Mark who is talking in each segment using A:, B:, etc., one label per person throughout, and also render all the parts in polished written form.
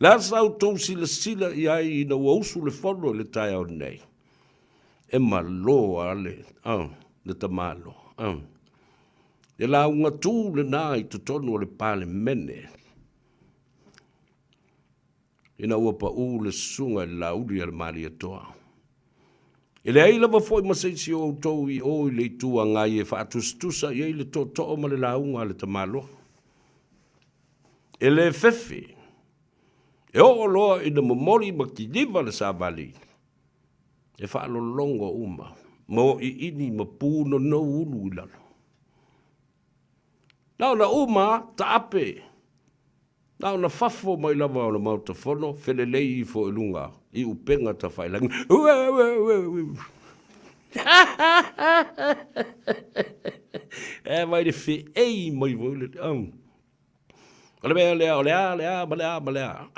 A: Le a sa outou silasila i ai ina ua usu le fono i le taeao nei? E malo a le, oh, le tamalo. Oh. Le lauga tū lenā i totonu o le Palemene ina ua paū le susuga i le Laauli a le Malietoa. E leai lava foi ma se isi o outou i o i le Itu Agai e faatusatusa i ai le tootoo ma le lauga a le tamaloa. E le fefe, e oo loa ina momoli ma kiliva le savali, e faalologo uma ma oiini ma punonou ulu i lalo. Na ona uma taape, na ona fafo mai lava o le Maota Fono, felelei ifo i luga i upega tafailagi. Ue, ue, ue, ue. E vai le feei mai foi le... O le mea lea, o le a, le a, ma le a, ma le a.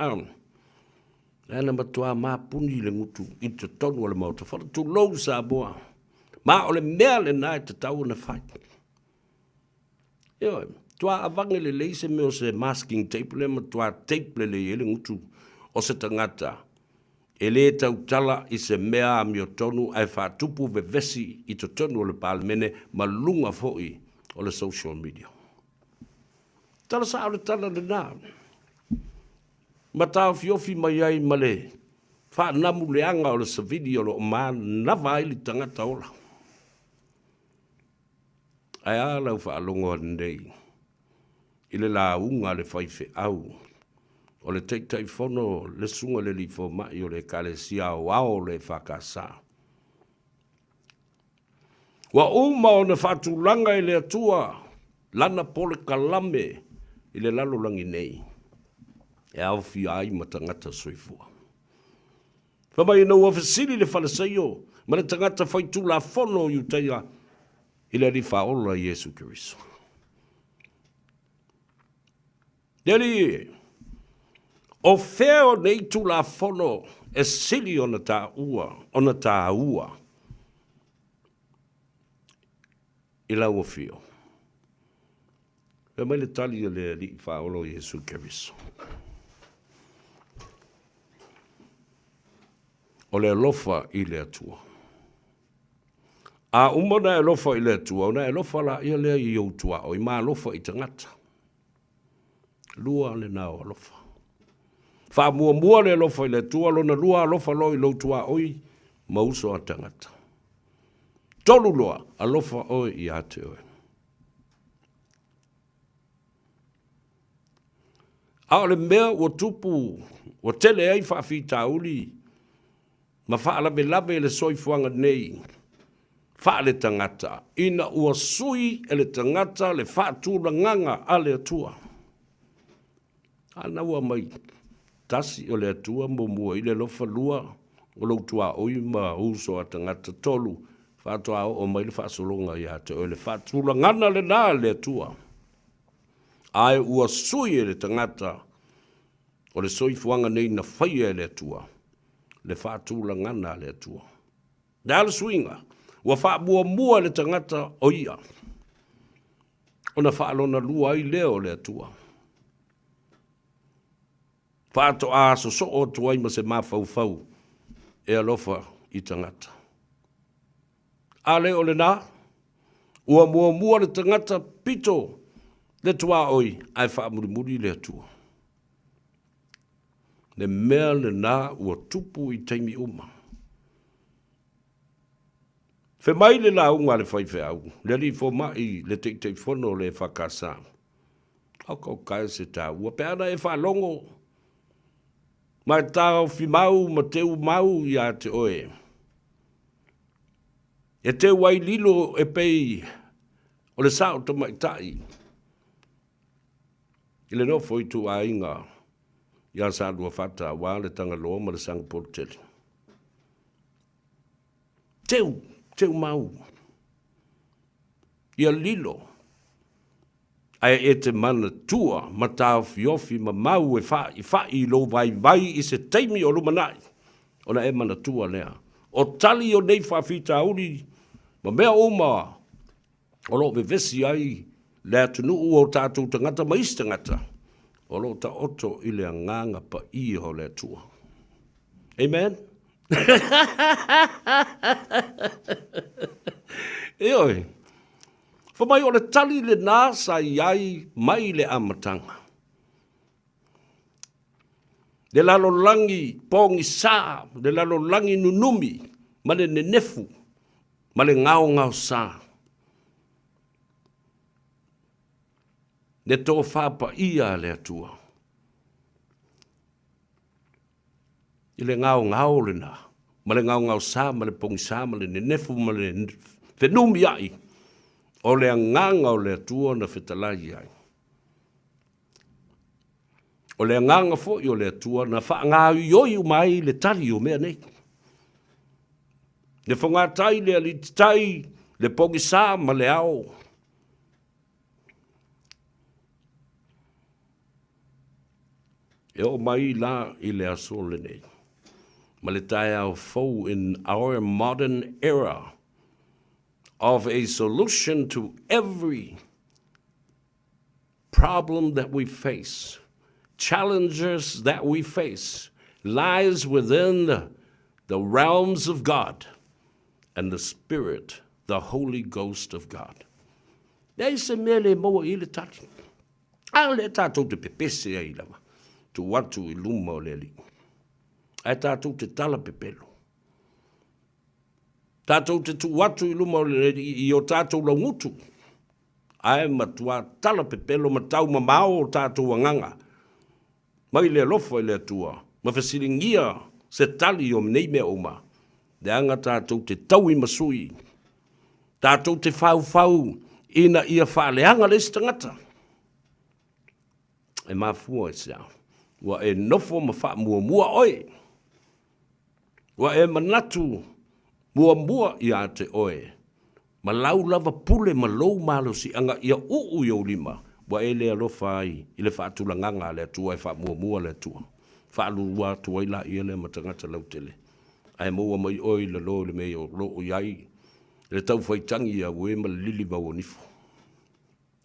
A: Lea na matua mapuni le gutu i totonu o le Maota Fono. Tulou Samoa. Ma o le mea lena e tatau ona fai. Ioe, matua avage lelei se mea o se masking tape lea matua tape lelei ai le gutu o se tagata e le tautala i se mea amiotonu ae faatupu vevesi i totonu o le Palemene ma luga foi o le social media. Tala sao le tala lena. Ma taofiofi mai ai ma le faanamu leaga o le savili o lo o manava ai le tagata ola. Ae a lau faalogo anei i le lauga a le faifeau o le Taitaifono le Susuga i le Alii Fomai o le Ekalesia Aoao o le EFKS. Ua uma ona faatulaga e le Atua lana polokalame i le lalolagi nei e aofia ai ma tagata soifua. Fai mai ina ua fesili le Faleseio ma le tagata faitulafono o Iutaia i le Alii Faaola Iesu Keriso. Le Alii e, o fea o nei Tulafono e sili ona taua, ona tāua i lau afio? Fai mai le tali a le Alii Faaola o Iesu Keriso. O le alofa i le Atua. A uma ona e alofa i le Atua, ona e alofa laia lea i ou tuaoi ma alofa i tagata. Lua lena o alofa. Faamuamua le alofa i le Atua, lona lua alofa loa i lou tuaoi ma uso a tagata. Tolu loa, alofa oe ia te oe. A o le mea ua tupu, ua tele ai faafitauli ma faalavelave i le soifuaga nei faaletagata, ina ua sui e le tagata le faatulagaga a le Atua. A na ua mai tasi o le Atua muamua i le alofa lua o lou tuaoi ma uso a tagata tolu faatoa oo mai le faasologa ia te oe le faatulagana lena a le Atua. Ae ua sui e le tagata o le soifuaga nei na faia e le Atua le faatulagana a le Atua. Le a le suiga? Ua faamuamua e le tagata o ia ona faalonalua ai lea o le Atua. Faatoa sosoo atu ai ma se mafaufau e alofa i tagata. A le o lena, ua muamua le tagata pito le tuaoi ae faamulimuli le Atua. Le mea lena ua tupu i taimi uma. Fe mai le lauga a le faifeau, le alii fomai, le Taitaifono o le EFKS. Oka oka e se taua, pe ana e faalogo, ma e taofi mau ma teu mau ia te oe. E teu ai lilo e pei o le sao tamaitai i le nofo ituaiga ia Saluafata aua le Tagaloa ma le Sagapolutele. Teu, teu mau. Ia lilo, ae e te manatua ma taofiofi ma mau e fa'ifa'i i lou vaivai i se taimi o lumanai, ona e manatua lea, o tali o nei faafitauli ma mea uma o lo o vevesi ai le atunuu o tatou tagata ma isi tagata, O lo o taoto i le Agaga Paia o le Atua. Amen? Ioe. Fai mai o le tali lena sa i ai mai le amataga. Le lalolagi pogisa, le lalolagi nunumi, ma le nenefu, ma le gaogaosa. Le tofa paia a le Atua. I le gaogao lena, ma le gaogaosa, ma le pogisa, ma le nenefu, ma le fenumiai, o le agaga o le Atua na fetalai ai. O le agaga foi o le Atua na faagaoioi uma ai le tali o mea nei. Le fogatai, le alititai, le pogisa ma le ao. E oo mai la i le aso lenei, ma le taeao fou in our modern era of a solution to every problem that we face, challenges that we face, lies within the realms of God and the Spirit, the Holy Ghost of God. Leai se mea le maua i le tali. A o lea tatou te pepese ai lava, tuu atu i luma o le Alii. Ae tatou te tala pepelo. Tatou te tuu atu i luma o le Alii i o tatou laugutu. Ae matua tala pepelo ma taumamao o tatou agaga mai le alofa i le Atua ma fesiligia se tali o nei mea uma, leaga tatou te tauimasui, tatou te faufau ina ia faaleaga le isi tagata. E mafua i se a? Ua e nofo ma faamuamua oe. Ua e manatu muamua ia te oe, ma lau lava pule ma lou malosiaga ia uu i ou lima, ua e le alofa ai i le faatulagaga a le Atua e faamuamua le Atua. Faalua atu ai laia lea ma tagata lautele, ae maua mai oe i lalo i le mea o lo o i ai le taufaitagi ia uē ma le lili mauanifo.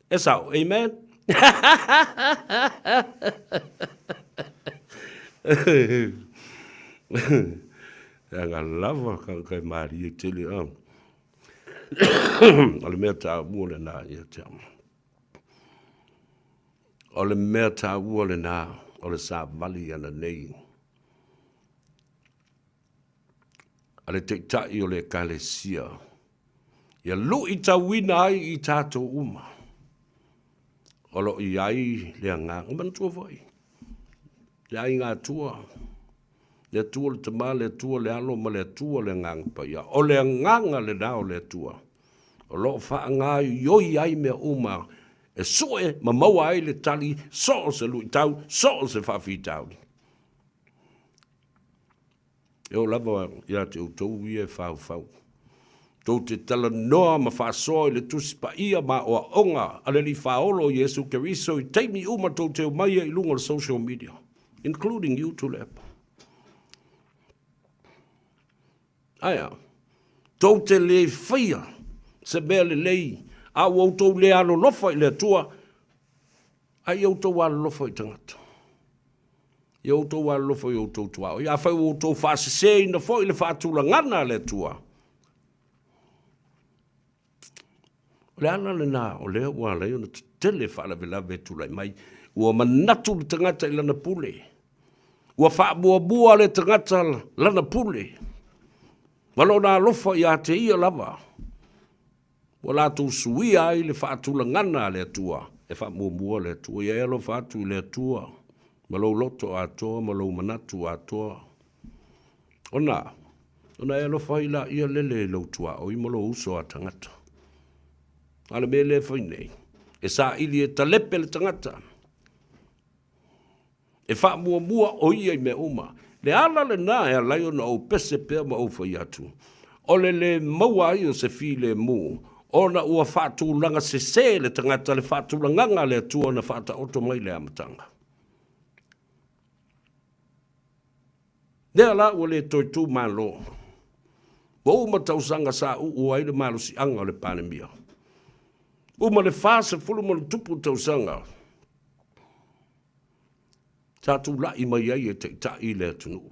A: E sao, amen? Leaga lava ka e malie tele a. O le mea taua lena ia te au. O le mea taua lena o le savali ana nei a le Taitai o le Ekalesia ia luitauina ai i tatou uma o lo o i ai le agaga. Manatua foi, le aiga Atua, le Atua le Tama, le Atua le Alo ma le Atua le Agaga Paia. O le agaga lena o le Atua o lo o faagaoioi ai mea uma e sue ma maua ai le tali so o se luitau, so o se faafitauli. E oo lava ia te outou ia e faufau. Tou te talanoa ma faasoa i le Tusi Paia ma aoaoga a le Alii Faaolo o Iesu Keriso i taimi uma tou te omai ai i luga o le social media, including you Tuilaepa. Ae a? Tou te le faia se mea lelei, a ua outou le alolofa i le Atua, a ia outou alolofa i tagata. Ia outou alolofa i outou tuaoi. Afai ua outou faaseseina foi le faatulagana a le Atua, o le ala lena o lea ua ala ai ona tetele faalavelave e tulai mai. Ua manatu le tagata i lana pule. Ua faamuamua le tagata lana pule ma lona alofa ia te ia lava. Ua latou suia ai le faatulagana a le Atua, e faamuamua le Atua. Ia e alofa atu i le Atua ma lou loto atoa ma lou manatu atoa. Ona, ona e alofa ai laia lele i lou tuaoi ma lou uso a tagata. A o le mea lea e fai nei, e saili e talepe le tagata. E faamuamua ʻo ia i mea uma. Le ala lena e ala ai ona ou pese pea ma ou fai atu, o le lē maua ai o se filemu, ona ua faatulaga sesē le tagata le faatulagaga a le Atua na faataoto mai i le amataga. Lea la ua le toe tu malo. Ua uma tausaga sa uu ai le malosiaga o le Palemia. Uma le 40 ma ona tupu tausaga. Sa tulai mai ai e taitai le atunuu.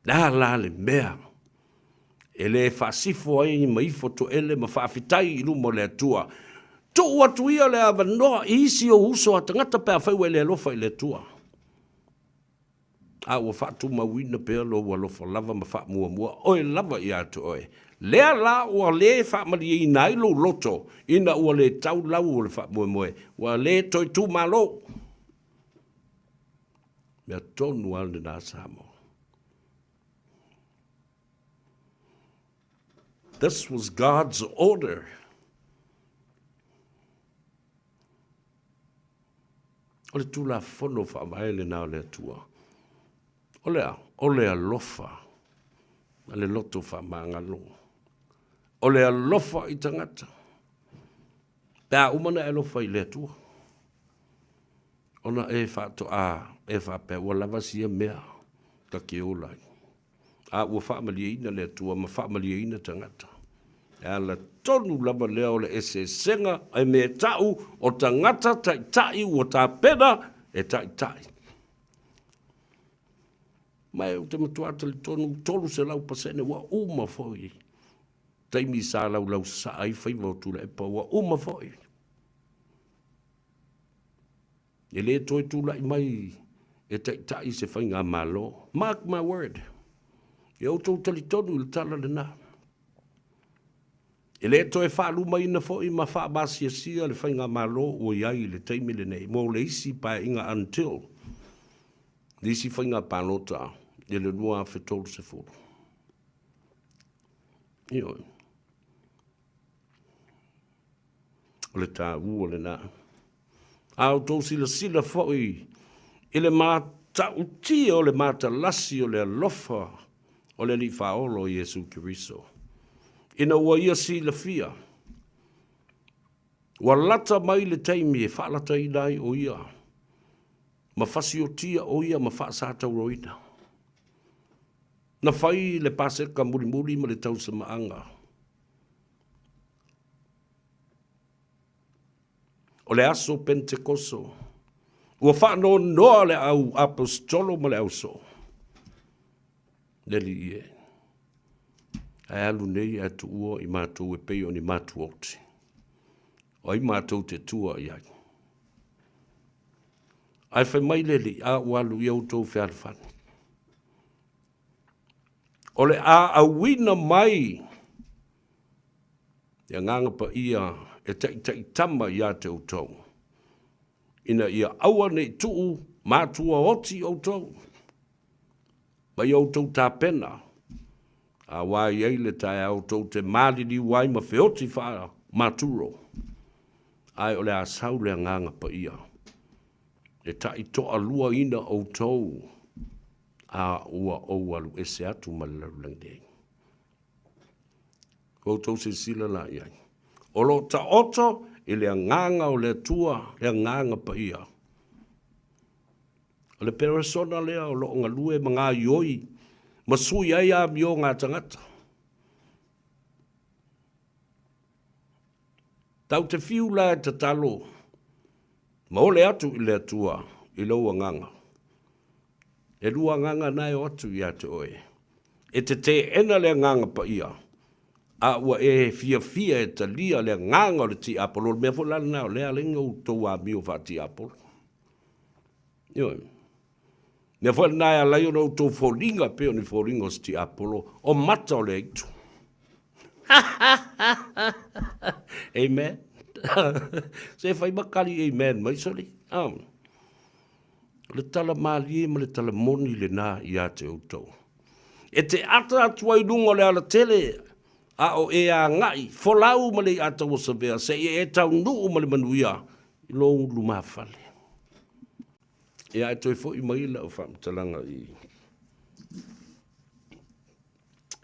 A: Le a la le mea e le faasifo ai ma ifo toele ma faafetai i luma o le Atua. Tuu atu ia le avanoa i isi ou uso a tagata pe afai ua e le alofa i le Atua. A ua faatumauina pea lou alofa lava ma faamuamua oe lava ia te oe. Lea la ua le faamalieina ai lou loto ina ua le tau lau o le faamoemoe, ua le toe tumalo. Mea tonu lava lena Samoa. This was God's order. O le Tulafono Faavae lena o le Atua. O le a? O le alofa ma le loto faamagalo. O le alofa i tagata. Pe a uma ona e alofa i le Atua, ona e faatoa e faapea ua lava sia mea ta te ola ai. A ua faamalieina le Atua ma faamalieina tagata. E ala tonu lava lea o le eseesega e mea ta'u o tagata taitai ua tapena e taitai. Ma ou te matua talitonu 300% ua uma foi taimi sa laulausasaa ai faiva o Tuilaepa, ua uma foi. E le toe tulai mai e taitai se faigamalo. Mark my word. Ia outou talitonu i le tala lena. E le toe faalumaina foi ma faamaasiasia le faigamalo ua i ai i le taimi lenei mo le isi paeaiga until le isi faiga palota i le 2030. Ioe. O le taua lena. A outou silasila foi i le matautia o le matalasi o le alofa o le Alii Faaola o Iesu Keriso, ina ua ia silafia, ua lata mai le taimi e faalataina ai o ia, ma fasiotia o ia ma faasatauroina. Na fai le Paseka mulimuli ma le tausamaaga. O le aso Pentekoso, ua faanoanoa le au aposetolo ma le ausoo. Le Alii e, ae alu nei ae tuua i matou e pei o ni matuaoti. O ai matou te tua i ai? Ae fai mai le Alii, a ua alu ia outou fealofani. O le a auina mai le Agaga Paia e taitaitama ia te outou, ina ia aua ne i tuu matua oti outou, ma ia outou tapena, aua e i ai le taeao tou te maliliu ai ma feoti faamaturo, ae o le a sau le Agaga Paia e taitoaluaina outou, a ua ou alu ese atu ma le lalolagi nei. Ua outou silasila la i ai. O lo o taoto i le agaga o le Atua, le agaga paia. O le peresona lea o lo o galue ma gaioi ma sui ai amioga a tagata. Tau te fiu la e tatalo ma ole atu i le Atua i lou agaga. E lua agaga na e o atu ia te oe. E te teena le agaga paia, a ua e fiafia e talia le agaga o le tiapolo. O le mea foi la lena o lea ala ai ona outou amio faa-tiapolo. Ioe. Mea foi lena e ala ai ona outou foliga pei o ni foliga o se tiapolo, o mata o le aitu. Amen. Se fai ma kali amen mai soli. Oh. O le tala malie ma le tala moni lena ia te outou. E te ata atu ai luga o le alatele, a o e agai, folau ma le iatauasavea, seia e taunuu ma le manuia i lou lumafale. Ia, ae toe foi mai lau faamatalaga i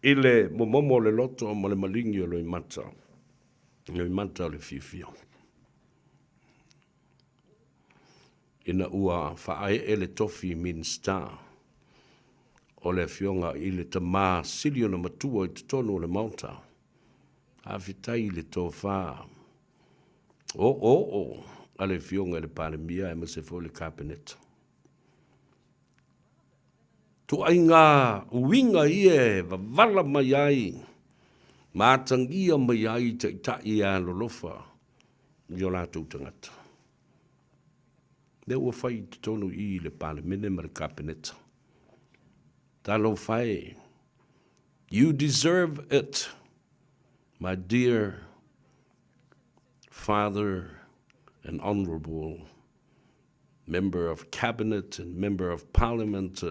A: i le momomo o le loto ma le maligi o loimata, loimata o le fiafia. Ina ua faaee le tofi Minisita o le Afioga i le Tama Sili ona Matua i totonu o le Maota, faafetai i le tofa oooo a le Afioga i le Palemia aemaise foi le Kapeneta. Ituaiga uiga ia e wavala mai ai ma atagia mai ai taitai e alolofa i o latou tagata. Lea ua fai i totonu i i le Palemene ma le Kapeneta. Talofa e, you deserve it, my dear father and honorable member of cabinet and member of parliament,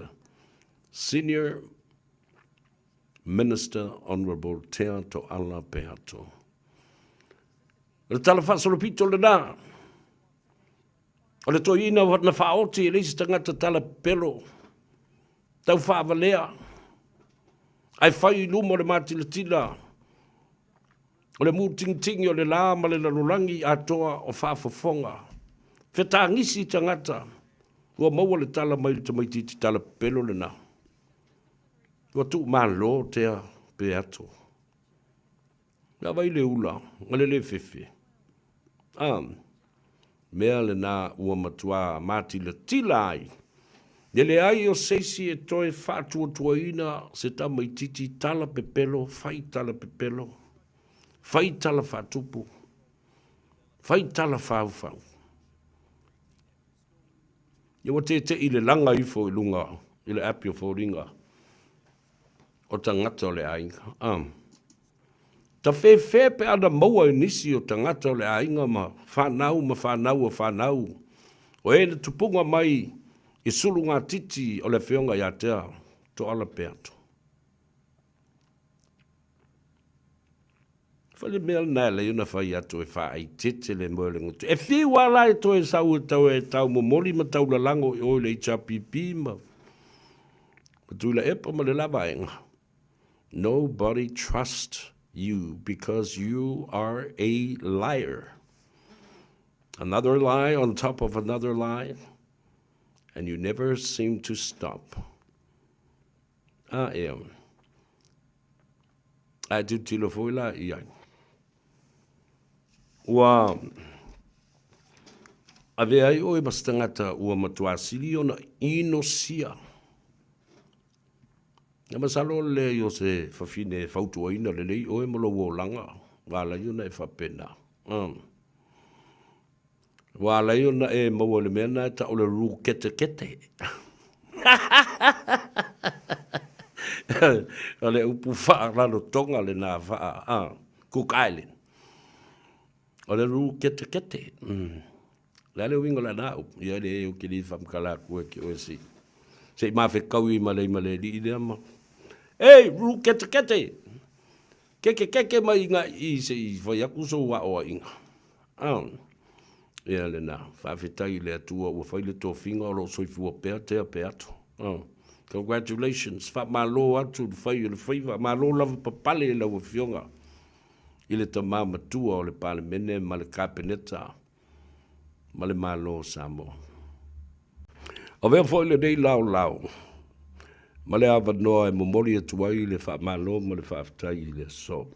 A: senior minister honorable Tea Toala Peato. O le tala faasolopito lena, o le toeaina na faaoti e le isi tagata tala pepelo, tau faavalea, ae fai i luma o le matilatila o le mutingitigi o le la ma le lalolagi atoa o faafofoga. Fetagisi tagata ua maua le tala mai le tamaitiiti tala pepelo lena. Ua tuumalo Tea Peato. Lava i le ula ma le le fefe. A mea lena ua matua matilatila ai. E leai o se isi e toe faatuatuaina se tamaitiiti tala pepelo, fai tala pepelo, fai tala faatupu, fai tala faufau. Ia ua tete'i le laga ifo i luga i le api o foliga o tagata o le aiga. A. Tafefe pe ana maua e nisi o tagata o le aiga ma fanau ma fanau o fanau o e na tupuga mai i sulugatiti o le Afioga ia Tea Toala Peato. Fai le mea lena e alai ona fai atu e faaeiteete le moe o le gutu. E fiu lava la e toe sau e tau e taumomoli ma taulalago i o i le HRPP ma Tuilaepa ma le la vaega. Nobody trust you because you are a liar. Another lie on top of another lie and you never seem to stop. A ea. Ae tilotilo foi la i ai. Ua avea ai oe ma se tagata ua matua sili ona inosia. Na masalo o le leai o se fafine e fautuaina lelei oe ma lou olaga, ua ala ai ona e faapena. Ua ala ai ona e maua i le mea lena e tau o le ruketekete. O le upu faa-Rarotonga lena faa Cook Island. O le ruketekete. O le a le uiga o lena upu? Ia leai ou te le faamatala atu ia te oe se i se i mafetaui ma le ma le alii lea ma Ei, ruketekete! Kekekeke mai i i se i fai atu sou aoaiga. Ia lena, faafetai i le Atua ua fai le tofiga o lo o soifua pea tea Peato. Congratulations, faamalo atu le fai o le faiva, malo lava papale i lau Afioga i le tama matua o le Palemene ma le Kapeneta ma le Malo o Samoa. Avea foi lenei laolao ma le avanoa e momoli atu ai le faamalo ma le faafetai i le aso.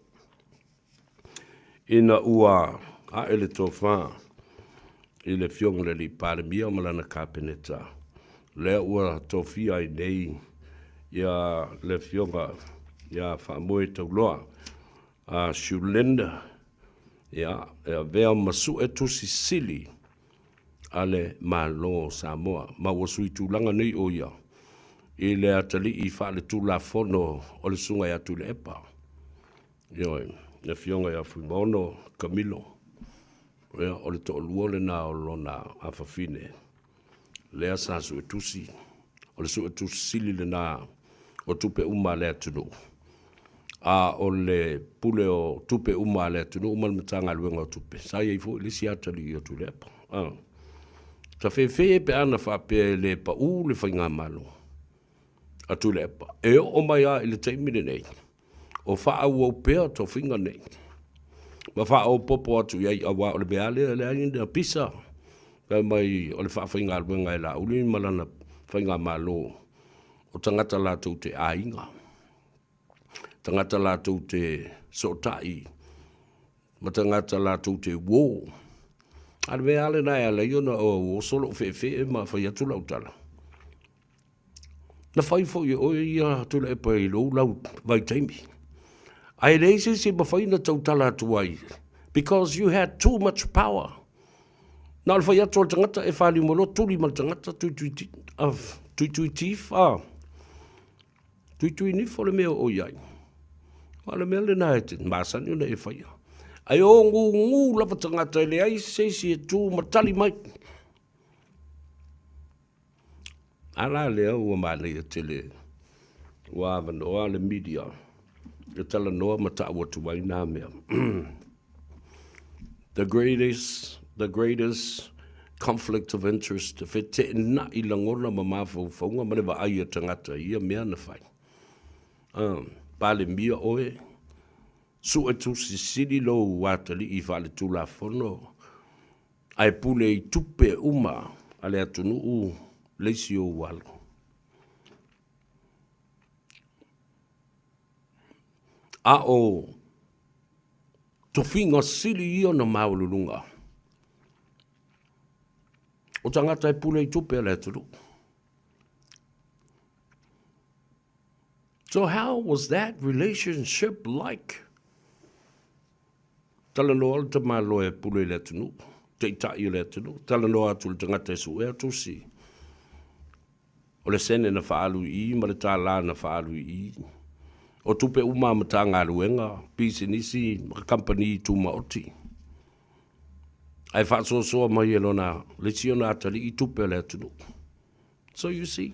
A: Ina ua ae le tofa i le Afioga i le Alii Palemia ma lana Kapeneta, lea ua tofia ai nei ia le Afioga ia Faamoe Tauloa a Siulinda, ia, e avea ma sue tusi sili a le Malo o Samoa, ma ua sui tulaga nei ʻo ia i le atalii faaletulafono o le Susuga ia Tuilaepa, ioe, le Afioga ia Fuimaono Camilo, ia, o le toalua lena o lona afafine lea sa suetusi, o le suetusi sili lena o tupe uma a le atunuu, a o le pule o tupe uma a le atunuu ma le Matagaluega o Tupe, sa i ai foi le isi atalii o Tuilaepa. A. Tafefe pe ana faapea e le pau le faigamalo a Tuilaepa, e oo mai lava i le taimi lenei, o faaauau pea tofiga nei ma faaopoopo atu i ai, aua o le mea lava lea e leai ni pisa fai mai o le faafaigaluega e Laauli ma lana faigamalo o tagata latou te aiga, tagata latou te sootai ma tagata latou te uo. A o le mea lava lena e ala ai ona oso lou feefee ma fai atu lau tala. Na fai foi e oe ia Tuilaepa i lou lau vaitaimi. Ae leai se isi e mafai ona tautala atu ai because you had too much power. Na o le fai atu o le tagata e faliu mai loa tuli ma le tagata tuitui tuitui tif a tuitui nifo le mea o i ai. O le mea lena e te masani ona e faia. Ae o gugu lava tagata e leai se isi e tu ma tali mai. A la lea ua manaia tele ua avanoa le media e talanoa ma ta'u atu ai nā mea. The greatest, the greatest conflict of interest, feteena'i lagona ma mafaufauga ma le vaai a tagata i ia mea na fai. Palemia oe, su'etusi sili lou atalii faaletulafono, ae pule i tupe uma a le atunuu le isi ou alo. A o tofiga sili ia ona maualuluga o tagata e pule i tupe a le atunuu. So how was that relationship like? Talanoa le tamaloa e pule i le atunuu, taitai o le atunuu, talanoa atu i le tagata e suea tusi. O le sene na faaalu i i ma le tālā na faaalu i i. O tupe uma a Matagaluega, pisinisi ma kamupani tumaoti. Ae faasoasoa mai e lona, le isi ona atalii tupe a le atunuu. So you see,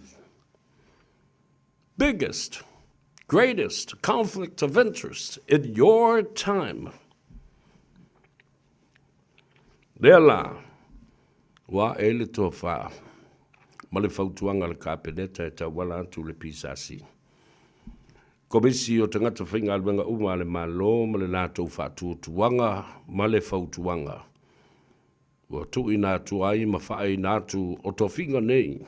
A: biggest, greatest conflict of interest in your time. Lea la, ua ae le tofa ma le fautuaga a le Kapeneta e tauala atu le PSC. Komisi o Tagata Faigaluega uma a le Malo ma le latou faatuatuaga ma le fautuaga ua tuuina atu ai ma faaina atu o tofiga nei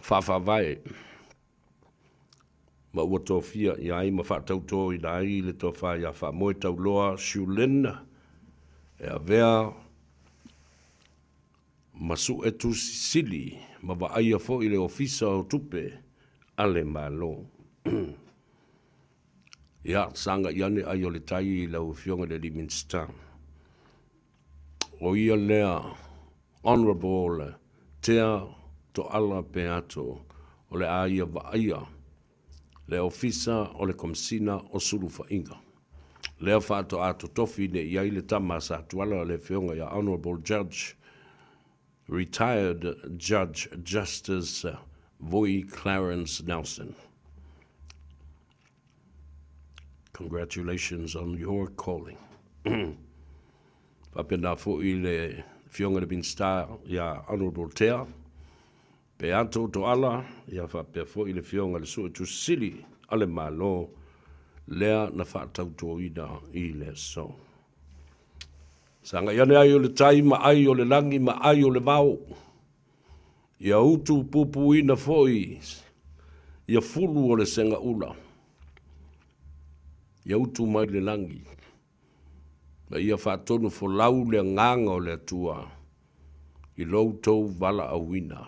A: faafaavae ma ua tofia i ai ma faatautoina ai le tofa ia Faamoetauloa Shulin e avea ma Suetusi Sili ma vaaia foi le Ofisa o Tupe a le Malo. Ia, sagai ane ai o le tai i lau Afioga i le alii Minisita. O ia lea Honourable Tea Toala Peato o le a ia vaaia le Ofisa o le Komesina o Sulufaiga. Lea faatoa totofi nei i ai le tama a Satuala le Afioga ia Honourable Judge, Retired Judge Justice Vui Clarence Nelson. Congratulations on your calling. Faapena foi le Afioga i le Minisita ia Honourable Tea Peato Toala, ia faapea foi le Afioga i le Suetusi Sili a le Malo lea na faatautoina i le aso. Sagai ane ai o le tai ma ai o le lagi ma ai o le vao. Ia utu pupuina foi ia fulu o le segaula. Ia utu mai le lagi. Ma ia faatonu folau le agaga o le Atua i lo outou valaauina.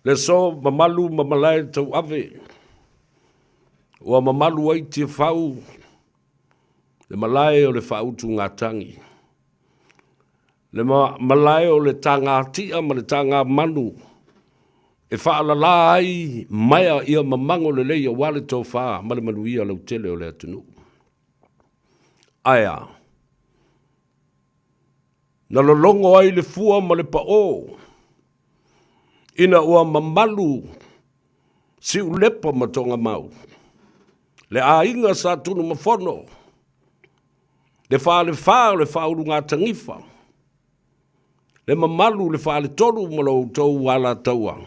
A: Le aso mamalu ma malae tauave, ua mamalu ai Tiafau, le malae o le faautugatagi, le malae o le tagatia ma le tagamanu e faalala ai maea ia mamago lelei aua le tofa ma le manuia lautele o le atunuu. Ae a? Na lologo ai le fua ma le paʻō ina ua mamalu Siulepa ma Togamau, le aiga Sa Tunumafono, le falefa o le Faaulugatanifa, le mamalu le faletolu ma lo outou alataua,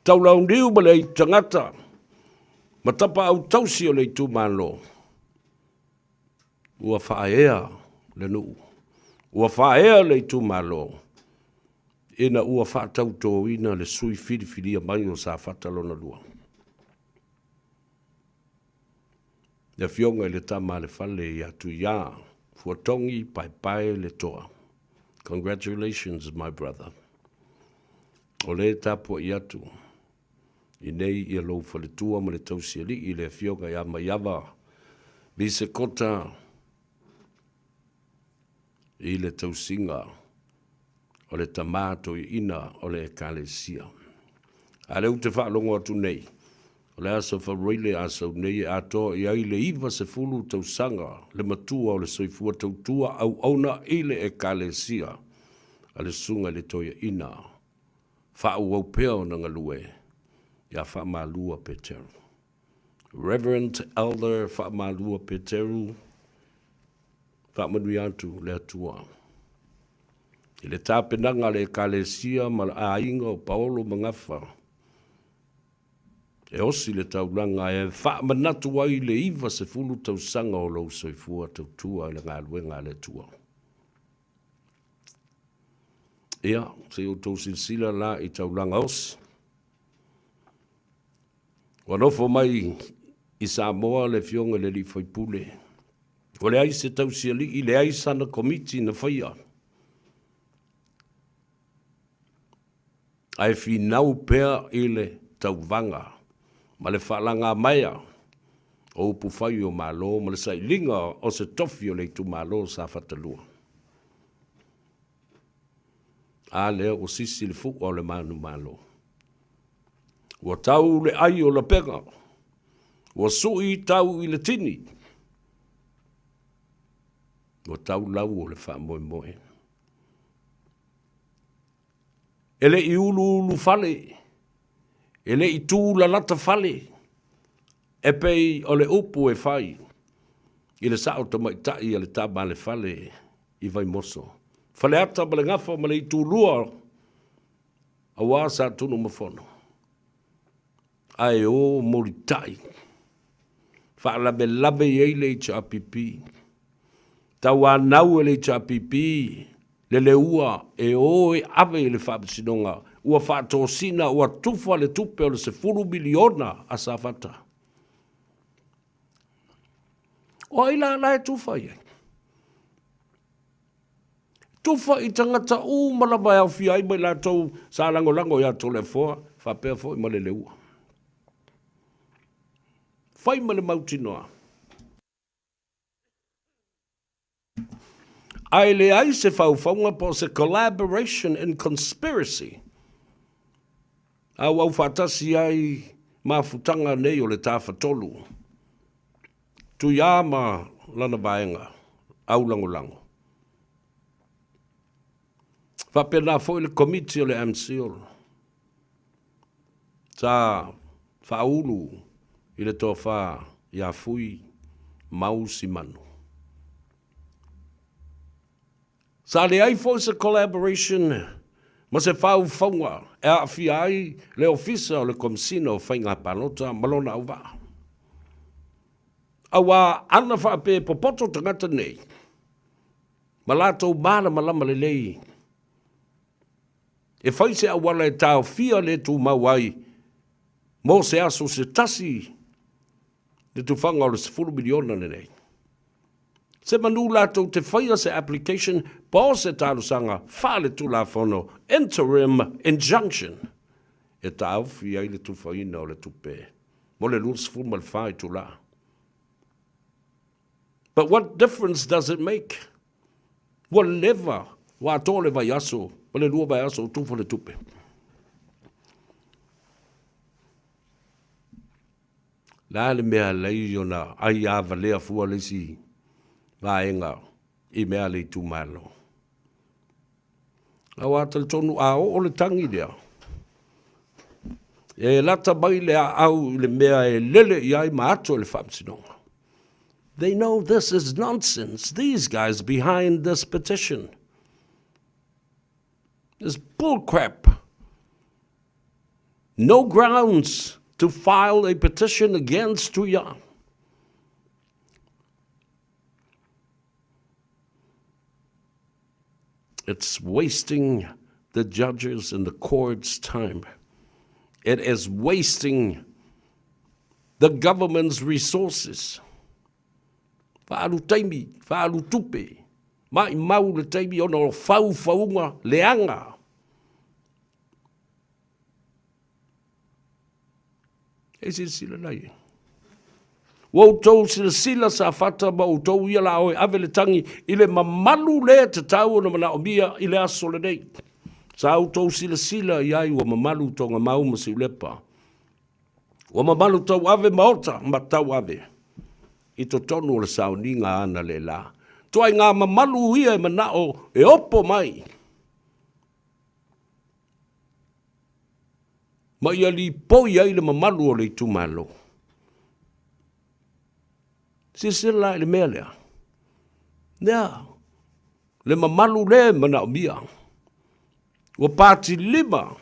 A: Taulauniu ma le Aitutagata, ma tapaau tausi o le itumalo. Ua faaea le nuu, ua faaea le itumalo, ina ua faatautoina le sui filifilia mai o Safata lona lua. Le afioga i le tama a le fale ia Tuiā Fuatogi Paepae Letoa. Congratulations my brother. O lea e tapuai atu i nei ia lou faletua ma le tausialii le Afioga ia Maiava Visekota i le tausiga o le tama toeaina o le Ekalesia. A lea ou te faalogo atu nei, o le aso Faraile a sau nei e atoa i ai le 90 tausaga le matua o le soifua tautua auauna i le Ekalesia a le Susuga i le Toeaina faaauau pea ona galue ia Faamalua Peteru. Reverend Elder Faamalua Peteru, faamanuia atu le Atua i le tapenaga a le Ekalesia ma le aiga o Paolo ma Gafa e osi le taulaga e faamanatu ai le 90 tausaga o lou soifua tautua i le galuega a le Atua. Ia, se i outou silasila la i taulaga osi. Ua nofo mai i Samoa le Afioga i le Alii Faipule. Ua leai se tausialii, leai sana komiti na faia. Ae finau pea i le tauvaga ma le faalagamaea o upufai o Malo ma le sailiga o se tofi o le itumalo o Safata 2. A lea ua sisi le fua o le manumalo. Ua tau le ai o lapega, ua sui tau i le tini, ua tau lau o le faamoemoe. E le i uluulufale, e le i tulalata fale, e pei o le upu e fai i le sao tamaitai a le tama a le fale i Vaimoso, Faleata ma le Gafa ma le Itulua aua Satunumafono, ae o molitai, faalavelave i ai le HRPP, tauanau e le HRPP le leua e o e ave i le Faamasinoga, ua faatosina, ua tufa le tupe o le $10 miliona a Safata. O ai la la e tufa i ai? Tufa i tagata uma lava e aofia ai ma i latou sa lagolago ia Toleafoa faapea foi ma le Leua. Fai ma le mautinoa. Ae leai se faufauga po o se collaboration and conspiracy auau faatasi ai mafutaga nei o le Tafatolu, Tuiā ma lana vaega aulagolago. Faapena foi le Komiti o le AMCIL sa faaulu i le tofa ia Fui Mau Simanu. Sa leai foi se collaboration ma se faufauga e aafia ai le Ofisa o le Komesina o Faiga Palota ma lona auvaa. Aua ana faapea e popoto tagata nei ma latou malamalama lelei e fai se auala e taofia le tumau ai mo se aso se tasi le tufaga o le $10 miliona lenei. Se manu latou te faia se application po o se talosaga faale-tulafono, interim injunction, e taofi ai le tufaina o le tupe mo le 24 itula. But what difference does it make? Ua leva, ua atoa le vaiaso ma le lua vaiaso o tufa le tupe. Le a le mea alai ona ai a valea fua le isi vaega i mea a le itumalo? Aua talitonu a oo le tagi lea, e lata mai le aau i le mea e lele i ai ma ato i le faamasinoga. They know this is nonsense, these guys behind this petition. This bullcrap. No grounds to file a petition against Tuia. It's wasting the judges and the court's time. It is wasting the government's resources. Faaalu taimi, faaalu tupe, maimau le taimi ona o faufauga leaga. E silasila la i ai. Ua outou silasila Safata ma outou ia la o e ave le tagi i le mamalu le tatau ona manaomia i le aso lenei. Sa outou silasila i ai ua mamalu Togamau ma Siulepa. Ua mamalu tauave maota ma tauave i totonu o le sauniga analeila. Tuaiga mamalu ia e manao e opo mai ma ia lipoi ai le mamalu o le itumalo. Silasila la i le mea lea, lea, le mamalu lea e manaomia. Ua patilima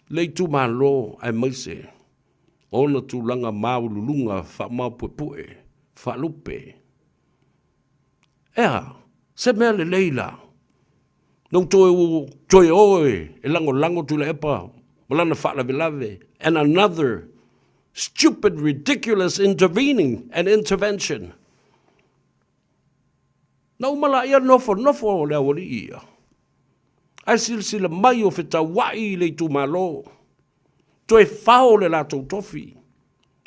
A: le itumalo aemaise ona tulaga maualuluga faamaopuepue, faalupe. E a? Se mea lelei la. Na ou toe o e lagolago Tuilaepa ma lana faalavelave and another stupid ridiculous intervening and intervention. Na uma laia nofonofo o le aualii ia. Ae silasila mai o fetauai i le itumalo. Toe fao le latou tofi.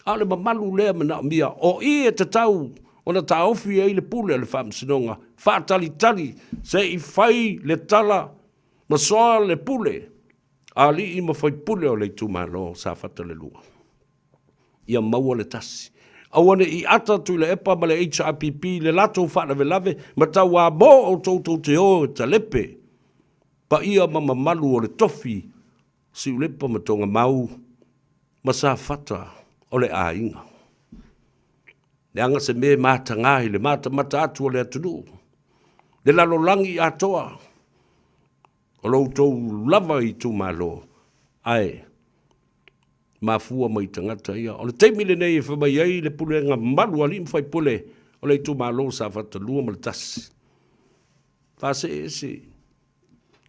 A: A o le mamalu lea manaomia, o i e tatau ona taofi ai le pule a le Faamasinoga, faatalitali se i fai le tala ma soa le pule a alii ma faipule o le itumalo o Safata le 2. Ia maua le tasi. Aua ne i ata Tuilaepa ma le HRPP i le latou faalavelave ma tauamo outou tou te o e talepe paia ma mamalu o le tofi Siulepa ma Togamau ma Safata o le aiga. Leaga se mea e mataga i le matamata atu o le atunuu, le lalolagi atoa, o lo outou lava itumalo, ae mafua mai tagata ia. O le taimi lenei e fai mai ai le pulega mamalu a alii ma faipule o le itumalo o Safata 2 ma le 1. Faasee ese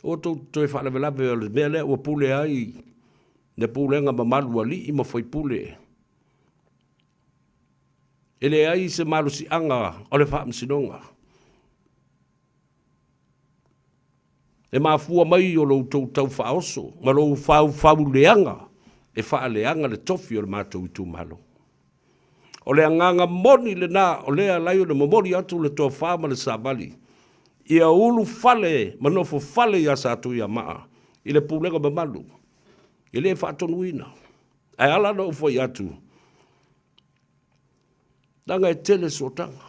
A: Aua tou te toe faalavelave o le mea lea ua pule ai le pulega mamalu alii ma faipule. E leai se malosiaga o le faamasinoga. E mafua mai o lo outou tau faaoso ma lou faufauleaga e faaleaga le tofi o le matou itumalo. O le agaga moni lena o lea e ala ai ona momoli atu le tofa ma le savali ia ulufale ma nofofale ia Satuiamaa i le pulega mamalu e le faatonuina. Ae ala ona ou fai atu, leaga e tele sootaga.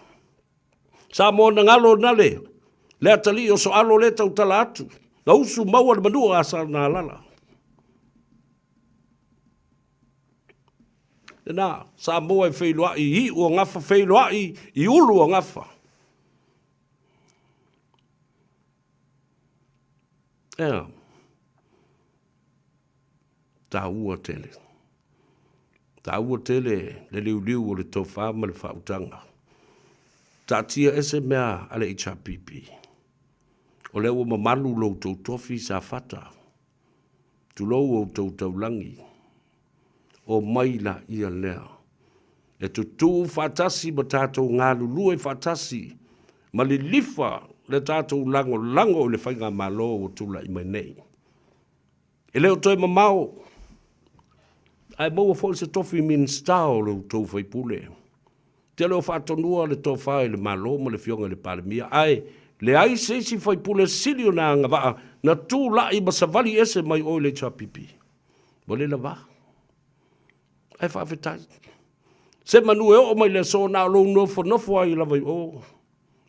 A: Samoa na galo na le le atalii o Soalo le tautala atu, na usu maua le manua a Sanalala. Lena, Samoa e feiloai i iu o gafa, feiloai i ulu o gafa. Ea, taua tele. Taua tele le liuliu o le tofa ma le faautaga. Taatia ese mea a le HRPP. O lea ua mamalu lo outou tofi Safata. Tulou outou taulagi, omai laia lea e tutū faatasi ma tatou galulue faatasi ma lilifa le tatou lagolago i le faigamalo ua tulai mai nei. E le o toe mamao, ae maua foi se tofi Minisita o lo outou sui usufono. Te le o faatonua le tofa i le Malo ma le Afioga i le Palemia, ae leai se isi faipule sili ona agavaa na tulai ma savali ese mai o i le HRPP. Ua le lava. Ae faafetai. Se manu e oo mai le aso na o lou nofonofo ai lava i o,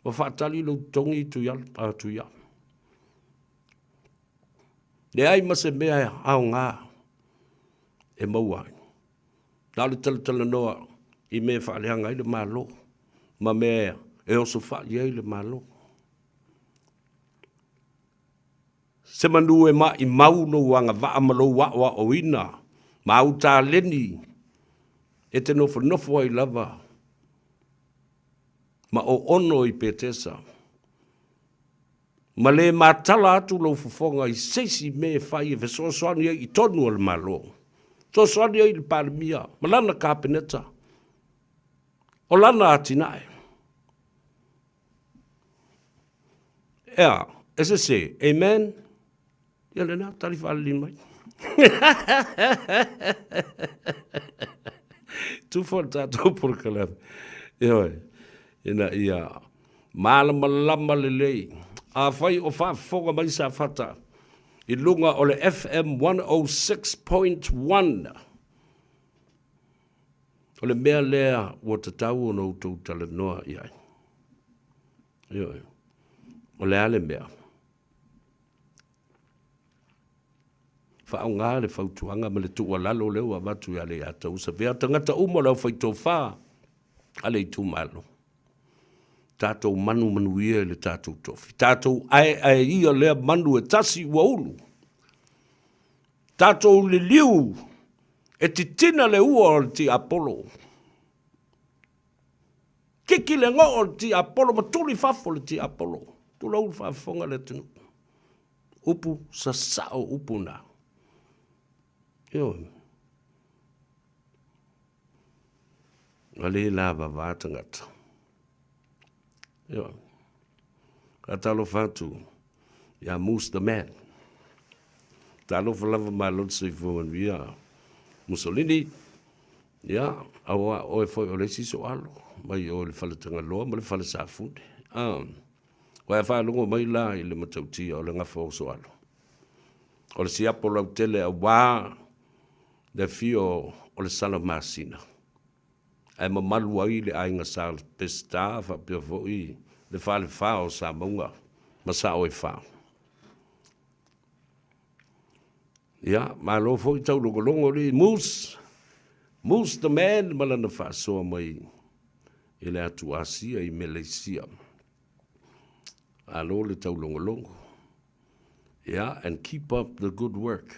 A: ma faatali lou totogi Tuiala. Leai ma se mea aoga e maua ai. Na o le talatalanoa i mea e faaleaga ai le Malo ma mea e osofai ai le Malo. Se manu e maʻimau lou agavaa ma lou aʻoaʻoina ma au taleni e te nofonofo ai lava ma oono i Petesa. Ma le matala atu lou fofoga i se isi mea e fai e fesoasoani ai i tonu o le Malo, fesoasoani ai i le Palemia ma lana Kapeneta, o lana atinae. Ea, e sese, amen? Ia lena, tali faalelei mai. Tufa le tatou polokalame. Ioe, ina ia malamalama lelei. Afai o faafofoga mai Safata i luga o le FM 106.1, o le mea lea ua tatau ona outou talanoa i ai. Ioe. O le a le mea? Faaaoga le fautuaga ma le tuualalo lea ua avatu ia Leiataua Savea, tagata uma o le aufaitofa a le itumalo. Tatou manumanuia i le tatou tofi. Tatou aeae ia lea manu e tasi ua ulu. Tatou liliu e titina le ua o le tiapolo. Kiki le goo o le tiapolo ma tuli fafo le tiapolo. Tulou le faafofoga le atunuu. Upu sasao upu na. Ioe. Ua le lavava tagata. Ioe. Faatalofa atu ia Moose the Man. Talofa lava malo le soifua manuia Mussolini. Ia, aua oe foi o le isi soalo mai o le fale Tagaloa ma le fale Safune. Ah, ua e faalogo mai la i le matautia o le gafa o soalo. O le siapo lautele auā le afio o le Salamasina, ae mamalu ai le aiga Sa Peseta faapea foi le falefa o Samauga ma Sao e Fa. Ia, malo foi taulogologo alii Moose, Moose the man ma lana faasoa mai i le atu Asia i Meleisia. Malo le taulogologo. Yeah, and keep up the good work.